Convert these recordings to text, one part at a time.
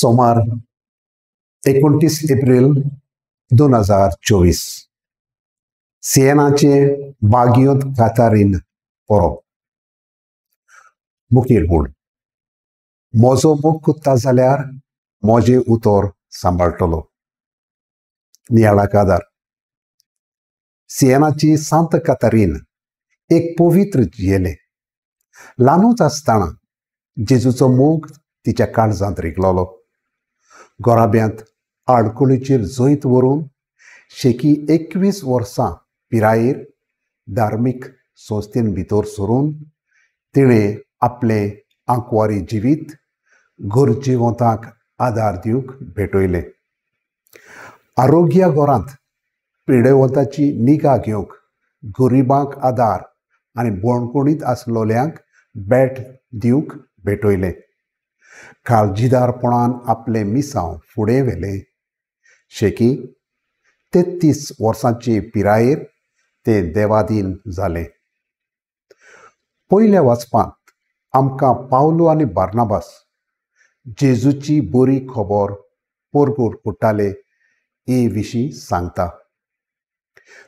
सोमार 29 एप्रिल 2024 सिएनाचे बागियोंत कातारीन परब. मुखेल गूण म्हजो मोग कोत्ता जाल्यार म्हजें उतर सांबाळटलो. नियाळाक आदार. सिएनाची सांत कातारीन एक पवित्र जियेलें. ल्हानूच आसतना जेजूचो मोग तिच्या काळजांत रिगलोलो. गोराब्यांत आडकुळीचेर जैत व्हरून शेकी 21 वर्सां पिरायेर धार्मीक संस्थेन भितर सरून तिणें आपलें आंकवारी जिवीत गरजेवंतांक आदार दिवंक भेटयलें. आरोग्या घरांत पिडेवंताची निगा घेवंक गरिबांक आदार आनी बणकोणींत आसलोल्यांक भेट दिवंक भेटयलें. काळजीदारपणान आपलें मिसांव फुडें व्हेलें. शेकी 33 वर्सांचे पिरायेर तें देवादीन जालें. पयल्या वाचपांत आमकां पावलो आनी बार्नाबास जेजूची बरी खबर परगट कोट्टाले हे विशीं सांगता.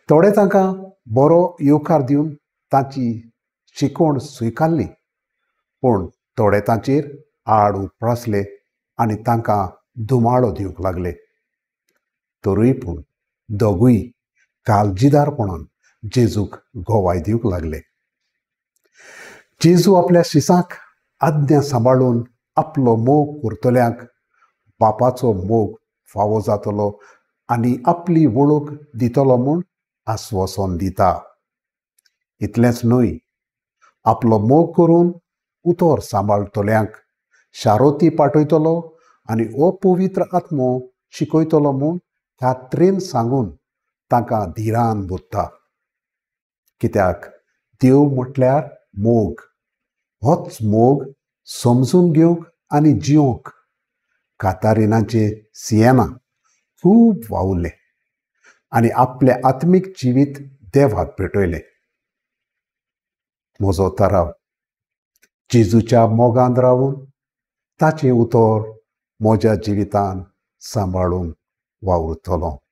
थोडे तांकां बरो येवकार दिवन तांची शिकवण स्विकारली, पूण थोडे तांचेर आड उप्रासले आनी तांकां धुमाळो दिवंक लागले. तरूय पूण दोगूय काळजीदारपणान जेजूक गवाय दिवंक लागले. जेजू आपल्या शिसांक आज्ञा सांबाळून आपलो मोग करतल्यांक बापाचो मोग फावो जातलो आनी आपली वळख दितलो म्हूण आस्वासन दिता. इतलेंच न्हय, आपलो मोग करून उतर सांबाळटल्यांक शारोती पाठयतलो आनी हो पवित्र आत्मो शिकयतलो म्हूण खात्रेन सांगून तांकां धिरान बुदता. कित्याक देव म्हटल्यार मोग. होच मोग समजून घेवंक आनी जिवंक कातारिनाचे सिएना खूब वावुरलें आनी आपलें आत्मीक जिवीत देवाक भेटयलें. म्हजो थाराव जेजूच्या मोगान रावून ताचें उतर म्हज्या जिवितान सांबाळून वावुरतलो.